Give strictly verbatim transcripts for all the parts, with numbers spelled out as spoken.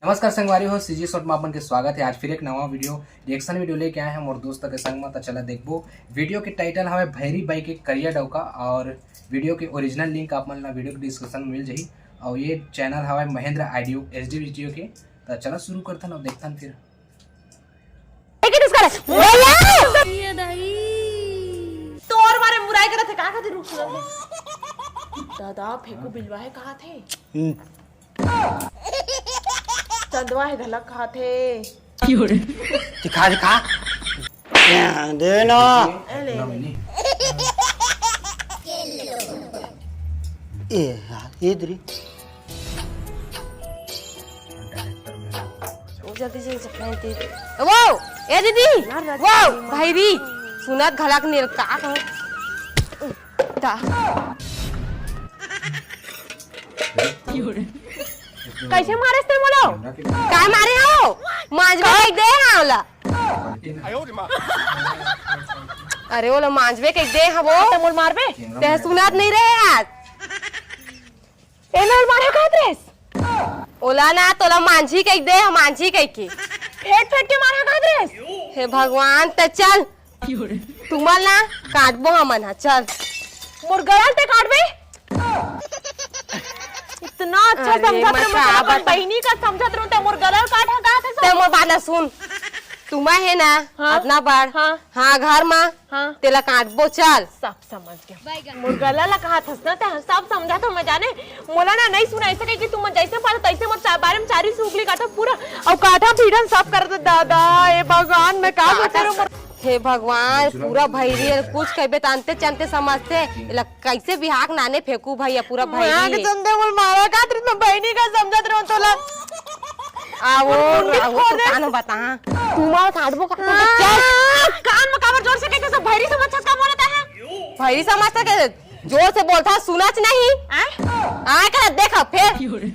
नमस्कार संगवारी हो, सीजी शॉर्ट में अपन के स्वागत है। आज फिर एक नवा वीडियो, रिएक्शन वीडियो लेके आए हैं मोर दोस्त के संग में। तो चला देखबो, वीडियो के टाइटल हवे भैरी बाई के करिया डौका और वीडियो के ओरिजिनल लिंक आप मन ला वीडियो के डिस्क्रिप्शन में मिल जाही। और ये चैनल हवे महेंद्र ऑडियो एचडी वीडियो के। तो चला शुरू करथन और देखथन फिर। लेकिन इसका भैया! ये दाई। तोर मारे मुराई करत हे, का खातिर रुक गए? दादा, फेंकू बिलवा है, कहा थे? हम्म। चंदवा है, घलक कहा थे? दिखा, दिखा। दे ना। ए, ले, ले। ए यार, ये दरी। वो जल्दी से चपकाई दे। वो, ए दीदी, यार, वो, रजनी। भैरी, सुनत घलक निर का कहूँ? ता। कैसे मारे तेरे बोलो? का मारे हो? मांजबे कह दे हाँ ओला। अरे ओला मांजबे कह दे हाँ वो। ते मोर मारबे? ते सुनत नहीं रहे आज। ए, मैं मारे कहत रेस? ओला ना, तोला मांझी कह दे, हम मांझी कह के। फेंट फेंट के मारे कहत रेस? हे भगवान, त चल। तुमन ना काटबो हमन हा, चल। मोर गला ते काटबे? इतना अच्छा अरे, समझत मैं रहूं, का मतलब, अपन बता- बहिनी का समझत रहूं, ते मोर गला काट हा, का था ते सब? मोर बात ला सुन, तुमा है ना, हाँ? अतना बार, हाँ। हाँ, घर मा, हाँ। तेला काटबो, चल। सब समझ गया। मोर गला ला कहा थस ना, ते सब समझा तो मैं जाने, मोला ना नहीं सुना, ऐसे कही कि तुम जैसे पालो तैसे मोर चा-, बारे में चारी सुगली काटा पूरा, और काटा पीटन सब कर दे, दादा, ए भगवान, मैं का सोचे रहूं, मोर हे भगवान, पूरा भैरी है, कुछ कहबे त अंते चंते समझते। एला कैसे बिहाक नाने फेंकू भैया, पूरा मैं भैरी के है। समझे मोल मारा का, तेरे में बहनी का समझत रहूं तोला। आवो, मुंडी आवो, फोड़े। तू कान बता। तू मार काटबो का? हाँ, चल। कान में काबर जोर से कहते सब भैरी समझ का बोलता है? भैरी समझता के जोर से बोलता, सुनाच नहीं? आय? आय कर देख फिर।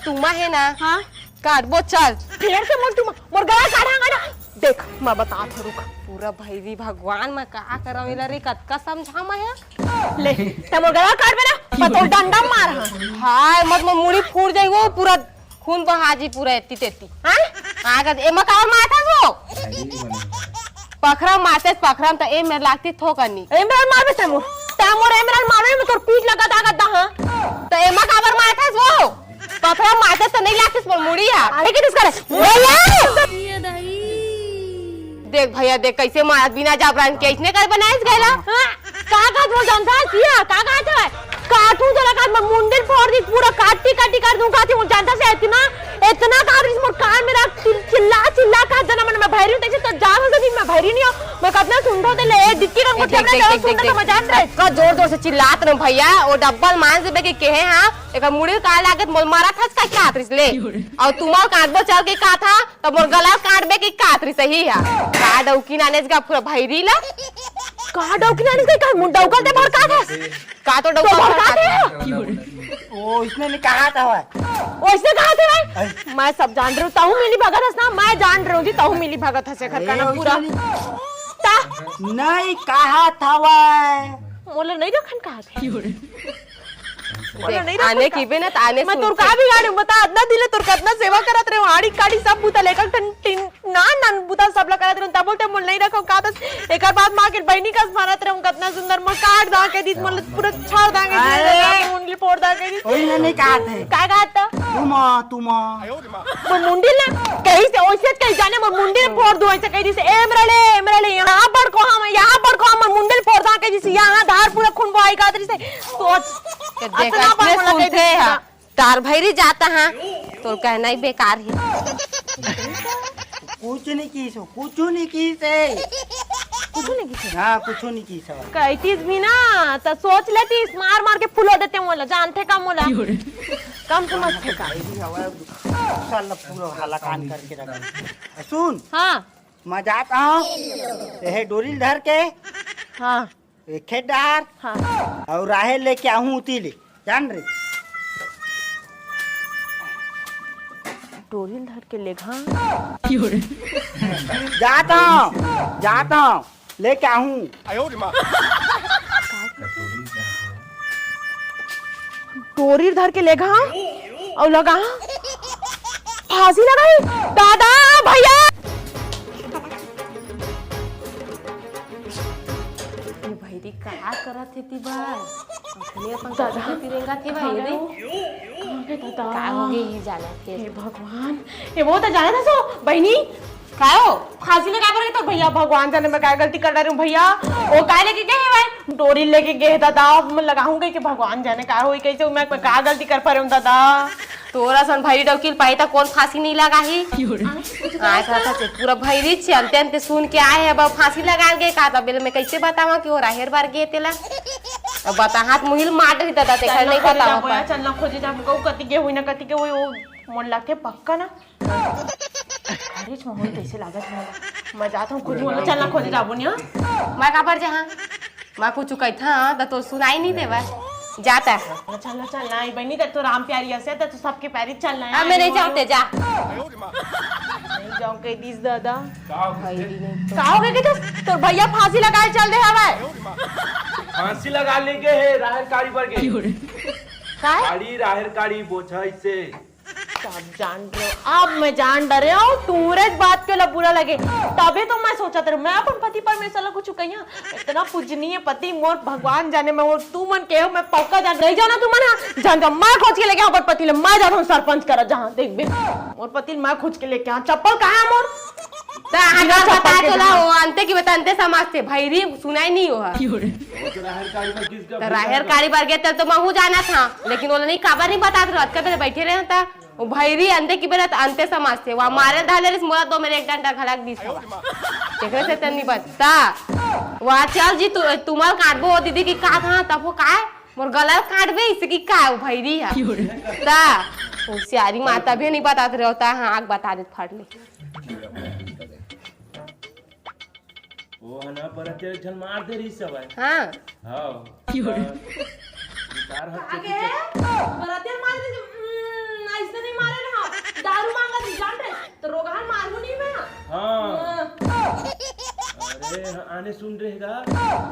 तुमा है ना? हाँ। काटबो, चल। फिर से मोर तुम, मोर गला काढ़ा ना। देख, मैं बता थे, रुक। पूरा भैरी भगवान, मैं का करम इला रे, कतका समझा मैं है। ले, ते मोर गला काटबे ना, पतो डंडा मार, हाँ। हाय, मत, मत मुड़ी फूट जाई वो, पूरा खून बहा जी, पूरा एती तेती। हाँ? आगे, एमा कावर मारत हस वो? पखरा मारते, पखरा में तो ए मेर लागती थोकनी। ए मेर मारबे ते मोर, ते मोर ए मेर मारबे, मैं तोर पीठ लगा दागत दा, हाँ। तो एमा कावर मारत हस वो? पथरा मारते तो नहीं लागतिस मोर मुड़ी हा। अरे के डिस्कर है? भैया! ये दाई। देख भैया, देख कैसे मारत बिना जाबरान के, इसने कर बनाइस गैला। हाँ, का का तू जानता है सिया? का का है? काटू तो लगा, मैं मुंडन फोड़ दी, पूरा काटी काटी कर दूं, काटी हूँ, जानता से इतना, इतना काट रही मोर कान में रख, चिल-, चिल्ला, चिल्ला का जना मन मैं भैरी हूँ, तैसे तो जान हो सकी मैं भैरी नहीं हूँ, मैं कितना सुंदर होते ले, ए, दिक्की रंग को देख, देख, देख, देख, सुंदर देख। समझ आ रहा है। का जोर जोर से चिल्लात रहे भैया, वो डब्बल मान से बे के कहे हाँ, एकर मुड़ी काट लागे त मोल मारा थस का काट रिस ले। अउ तुम्हर काटबो चल के का था, त मोर गला काटबे की काट रिस ही हा। का डौकी नानेस का पूरा भैरी ला। का डौकी नानेस का, का मुंह डौकल ते भर का था? का तो डौका तो भर भर का का था? था? ओ, इसने नहीं कहा था भाई। ओ, इसने कहा था भाई? अरे। मैं सब जान रही हूँ, तहु मिली भगत हस ना, मैं जान रही हूँ जी, तहु मिली भगत हस एकर अरे, का ना ओ, पूरा। इसने नहीं ता? नहीं कहा था भाई। मोला नहीं रखन कहा था। बोलो, देख, नहीं रखो आने का? की बे ना, त आने मैं सुन तोर के। का बिगाड़ू, बता, अतना दिन ले तोर कतना सेवा करत रहे, आड़ी काड़ी सब बूता लेकर टन टिन, ना, ना, बूता सब ला करत रहे, तब बोलते मोल नहीं रखो, का दस, एकर बाद माँ के बहनी कस मारत रहे, कतना सुंदर, मोल काट दा के दीस, मोल पूरा छाड़ दा के दीस, अरे! मोल उंगली फोड़ दा के दीस। ओही ने नहीं कहा थे। का कहा था? तुम, तुम। मोर मुंडी ना, कहीं से, ओइसे कहीं जाने, मोर मुंडी फोड़ दू, ऐसे कहीं से, ए, मेरा ले, ए, मेरा ले, यहाँ पर को हम, यहाँ पर को हम, मोर मुंडी फोड़ दा के दीस, यहाँ धार पूरा खून बहाई का दीस, सोच। के देख, अतना बार इतने बोला सुनते कह हैं। दिया। तार भैरी जाता है, तो कहना ही बेकार है। कुछ नहीं की सो, कुछ नहीं की से। कुछ नहीं की से? हाँ, कुछ नहीं की सो। कहतीस भी ना, तो सोच लेतीस, मार मार के फुलो देते मोला, जानते का मोला? कम समझते का? साला पूरा हलाकान करके रख। सुन। हाँ। मैं जाता हूँ। यह डोरिल धर के। हाँ। एक खेत डार हाँ। और राहेर लेके आहूं उती ले, जान रे। डोरिल धर के लेघा। जाता हूँ, जाता हूँ, लेके आहूं। डोरिल धर के लेघा और लगा। फांसी लगाई। दादा, भैया। ये भैरी का करत हे ती बार? अखने अपन दादा। कहाँ तिरेंगा थे भाई रे? कहाँ गए दादा? का हो गई ये जाना फिर? हे भगवान, ये वो तो जाना था सो, बहनी। का हो? फांसी लगा बर तो भैया भगवान जाने मैं का गलती कर रही हूँ भैया। वो का लेके गए हैं भाई? डोरी लेके गए दादा, अब मैं लगाऊंगा कि भगवान जाने का होई, कैसे मैं, मैं का गलती कर पा रही हूँ दादा। तोरा सन भैरी डौकी ल पाई त कोन फांसी नहीं लगाही? आय कहत हे, पूरा भैरी छे, अंते अंते सुन के आए हे, अब फांसी लगा गे का? तब मैं कैसे बतावा कि वो राहेर बार गे तेला? अब बताहा त मुहिल मार डरी दादा, तेखर चल ना नहीं खोजे बतावा जाबो यार, पर। चल ना खोजे जाबो, कहू कति गे हुई ना, कति गे हुई, वो मोन लागथे पक्का ना। अरे, छोड़, कैसे लागत हे? मैं जाता हूँ, खोजू, चल ना खोजे जाबो नहीं, हाँ? मैं काबर जहाँ? मैं कुछ कहता, हाँ, त तो सुनाई नहीं देवा। जाता है। चल ना, चल ना, आई बहनी, त तो राम प्यारी हसे, त तो सबके प्यारी चल ना, अब मैं नहीं जाऊँ, ते जा। नहीं जाऊँ, कह दीस दादा। का हो गए? भाई, नहीं तो। का हो गए कि तो, तोर भैया फांसी लगाए चल दे हवे। फांसी लगा लेके है, राहर काड़ी पर गए। का है? काड़ी, राहर काड़ी, बोझा इसे। अब जान रहे हो, अब मैं जान डरे हूँ, तू रे बात के ला बुरा लगे, तबे तो मैं सोचत रहे, मैं अपन पति परमेश्वर ला कुछ कहिया, इतना पूजनीय पति मोर भगवान जाने, मैं वो तू मन के हो, मैं पक्का जान रही जाना तू मन, हाँ, जान जा, मैं खोज के लेके आऊँ अपन पति ले, मैं जाता हूँ सरपंच करा जहाँ देख बे, मोर पति मैं खोज के लेके आऊँ, चप्पल कहाँ है मोर? त आगे बिना चप्पल बता के चला जाना। हो, अंते की बता, अंते समाज थे, भैरी सुनाई नहीं हो। वो तो राहर काड़ी पर किसका त राहर काड़ी पर गए, तब तो महू जाना था, लेकिन वो नहीं काबर नहीं बतात रहो, अतका बेर बैठे रहे था। वो भैरी अंते की बेरा त अंते समाज थे। वहाँ मारे धाले रिस मोला दो मेरे एक डंडा घलक दी सवा। तेकरे से तनी बता। वहाँ चल जी, तू, तुम्हार काटबो, वो दीदी की का था, तब वो का है? मोर गलर काटबे, इसे की का है, वो भैरी है। ता, होशियारी माता भी नहीं बतात रहे होता है, हाँ, आग बता दे फाड़ ले। वो है ना, बरतिया एक झन मार दे रही सब है। हाँ। हाँ। क्यों रे? उतार हाथ से आगे पीछे। बरतिया मार दे, हम्म, ऐसे नहीं मारे ना। दारू मांगा थी, जान रहे? तो रोगहा मारू नहीं मैं। हाँ। हाँ। अरे, हाँ, आने सुन रहेगा।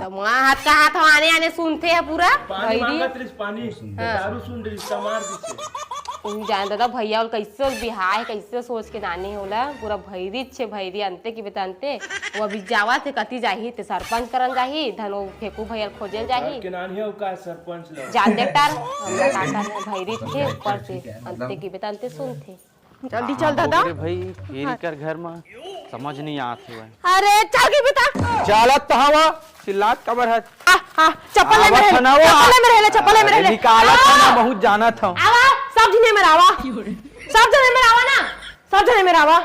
तो वहाँ हाथ का हाथ आने आने सुनते हैं पूरा। पानी भैरी। मांगत रही, पानी। हाँ। दारू सुन रही, इसका मार दीजिए। तुम जान दादा, भैया और कैसे बिहाय, कैसे सोच के नानी होला, पूरा भैरी छे, भैरी अंते की बेटा अंते। वो अभी जावा थे, कति जाही, ते सरपंच करन जाही, धन वो फेंकू भैया खोजल जाही। घर के नानी हो का सरपंच ला? जान दे तार, हमरा का कर, भैरी छे, ऊपर से अंते की बेटा अंते सुन थे। जल्दी चल दादा। अरे भाई, फेरी कर घर में समझ नहीं आत हे भाई। अरे चल के बेटा। चालत तो हवा, चिल्लात काबर हस? आ, आ, चप्पल ले आवत मेरे, ह ना वो, चप्पल ले मेरे, ले, चप्पल ले मेरे, अरे ले। निकालत ह ना, आ! बहुत जानत हूँ। आवा, सब जने मेरा आवा। सब जने मेरा आवा ना, सब जने मेरा आवा।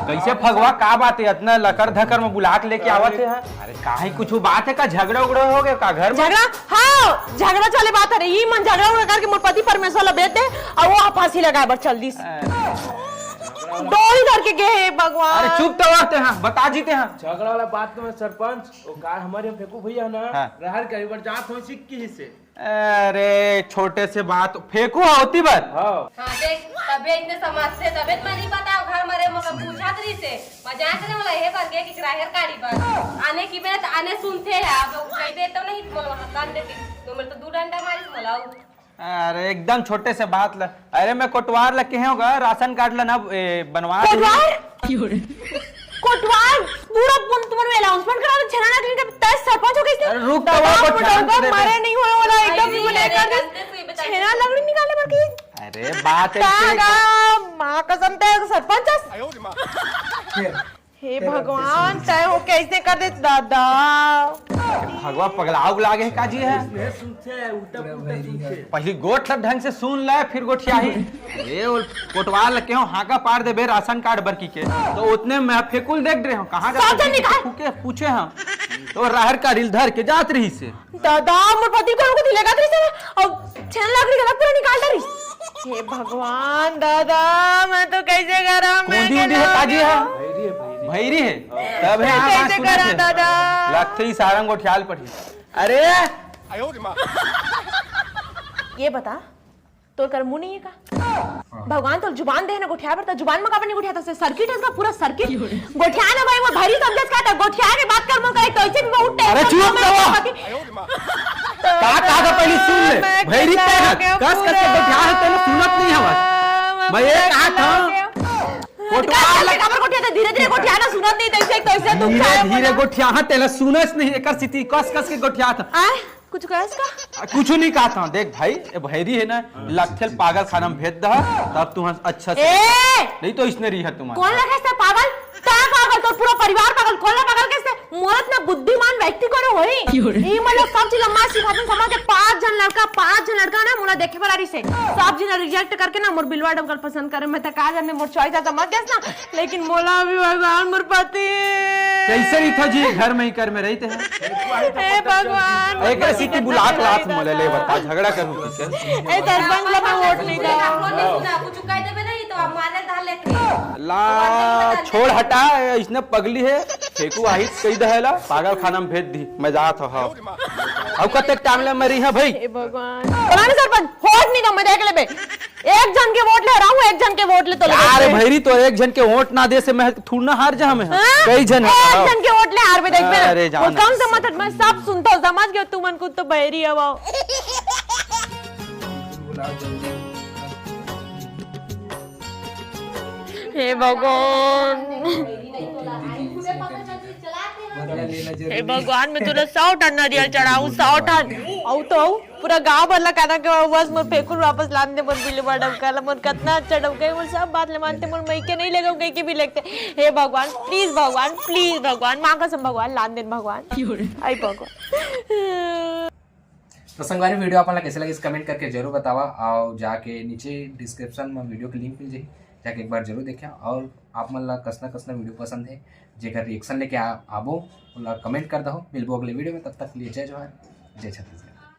कैसे फगवा, का बात है, इतना लकर धकर में बुला के लेके आवत है? अरे काहे, कुछ बात है का, झगड़ा उगड़ा हो गया का घर में? झगड़ा? हाँ, झगड़ा चले बात है रे, ई मन झगड़ा उगड़ा करके मोर पति परमेश्वर ला बेच दे, और वो फांसी लगाए बर चल दिस। अरे। डोरी धर के गे हे भगवान। अरे चुप तो रहते हैं, बता जीते हैं। झगड़ा वाला बात तो मैं सरपंच, वो का हमारे यहाँ फेंकू भैया ना, हाँ। रहर के एक बार जात हो सिक्की ही से। अरे छोटे से बात फेंकू होती बर। हाँ। हाँ, देख, तबे इतने समझते, तबे तो मैं नहीं बताओ, घर मरे मगर पूछा तरी से, मजाक रे वाला ये कर गया कि राहर काड़ी पर। आने की बेरा त आने सुनते हैं, अब कह दे तो नहीं, मोला हकान दे के, तो मेरे तो दू डंडा मारिस मोला। अरे एकदम छोटे से बात ल, अरे मैं कोटवार ल कहे होगा, राशन कार्ड ल ना, ए, बनवा दे। कोटवार? कोटवार? पूरा पुन-, तुमन में announcement करा दे, छेना लकड़ी के तय सरपंच हो गई थी। अरे रुक तो, दादा, वो को मुंडा ठंड का दे दे। मरे नहीं होए वाला, एकदम अरे, बोले अरे, कर दे। रास्ते से ही बता छेना लकड़ी निकाले पर की। अरे बात है का कि गा, माँ कसम ते सरपंच अस। हे भगवान, तय हो कैसे कर दे दादा। भगवा पगला उगला गे का जी है? इसने सुनते हैं, उल्टा पुल्टा सुनते हैं। पहली गोठ लब ढंग से सुन ले, फिर गोठियाही। अरे, वो कोटवार लग के हो, हाका पार देबे राशन कार्ड बरकी के। तो उतने में फेकुल देख रहे हो, कहाँ का सब जन निकाल। फूके, पूछे हम। तो राहर का रील धर के जात रही से। दादा, मोर पति कोनो को दिलेगा तेरे से, और छेना लकड़ी गला पूरा निकाल डरी। हे भगवान, दादा, मैं तो कैसे करा, मैं कौन दी है, काजी है? भैरी है, भैरी। भैरी है? तब है, मैं हाँ, कैसे सुना करा, थे। दादा? लगते ही सारंग गोठियाल पड़ी। अरे! ये बता, तोर कर मुंह नहीं है का? भगवान तोर जुबान दे ना गोठिया पर, तो जुबान में काबर नहीं गोठिया, तो circuit है इसका पूरा circuit। गोठिया ना भाई, वो भारी समझे का था, गोठिया के बात कर, मुंह करे तो ऐसे भी बहुत अरे tension चुप में रहो। बाकी का कहा था पहले सुन ले। मैं भैरी कैसा पे हो गया कस कस के पूरा? गोठिया है, तेरे सुनत नहीं हवा। मैं मैं पूरा ये कहा था। गया। गोठिया ले। काबर गोठिया? धीरे धीरे गोठिया ना, सुनत नहीं, तैसे तैसे दुख धीरे धीरे गोठिया, हाँ, तेला सुनस नहीं, एकर स्थिति कस कस के गोठिया था। आय, कुछ कहस का? कुछ नहीं कहा था। देख भाई, ये भैरी है ना, लट्ठे ल पागल खाना में भेज दह, तब तू अच्छा से ए! नहीं तो इसने रही है तुम्हारा। कौन लगा इससे पागल? तैं पागल, तोर पूरा परिवार पागल, कौन ला पागल कहिस? मोर अतना बुद्धिमान व्यक्ति कोनो होही? ई मतलब सब चीज अम्मा सिखाते, समझ के पांच झन लड़का, पांच झन लड़का ना मोला देखे बर आ रहिस हे। सब चीज रिजेक्ट करके ना मोर बिलवा डबकल पसंद करे। मैं त का जाने मोर चॉइस समझ गेस ना, लेकिन मोला अभी भगवान मोर पति। कैसे रही था जी, घर में ही कर में रही थे। हे भगवान, एक ऐसी की बुला के लात मोले ले बता, झगड़ा करूं तुझसे। ए सरपंच ला मैं वोट नहीं दूं। कुछ कह देबे नहीं तो आप मारे धार लेते। ला छोड़ हटा, इसने पगली है। फेंकू आहित कही दहेला, पागल खाना में भेज दी, मैं जात हूँ। अब कब तक टाइम ले मरी है भाई? हे भगवान। फलाने सरपंच, वोट नहीं दूं मैं, देख लेबे। एक झन के वोट ले रहा हूँ, एक झन के वोट ले तो ले अरे देते। भैरी, तो एक झन के वोट ना दे से मैं थोड़ा ना हार जा हमें। हाँ? कई झन है। एक झन के वोट ले हार में देख अरे जान। कम से मत, मैं सब सुनता हूँ, समझ गया, तुमन खुद तो भैरी हवा। हे भगवान, हे भगवान, मैं तोला सौ ठन नरियल चढ़ाऊं, सौ ठन। आऊ तो आऊ, पूरा गांव भर ला कहना के बस मोर फेकुर वापस लान दे, मोर बिल्लू बा डबका ला, मोर कतना अच्छा डबका हे, मोर सब बात ले मानते, मोर मइके नहीं लेगेंव कहिके भी लेगते। हे भगवान, प्लीज भगवान, प्लीज भगवान, माँ कसम भगवान, लान देन भगवान। आई भगवान। तो संगवारी, वीडियो आप मन ला कैसे लगिस, कमेंट करके जरूर बतावा। और जाके नीचे डिस्क्रिप्शन में वीडियो के लिंक मिल जाही, जाके एक बार जरूर देखा। और आप मन ला कसना कसना वीडियो पसंद है, जेकर रिएक्शन लेके आ, आबो, ओला कमेंट कर दहो। मिलबो अगले वीडियो में, तब तक के लिए जय जोहार, जय छत्तीसगढ़।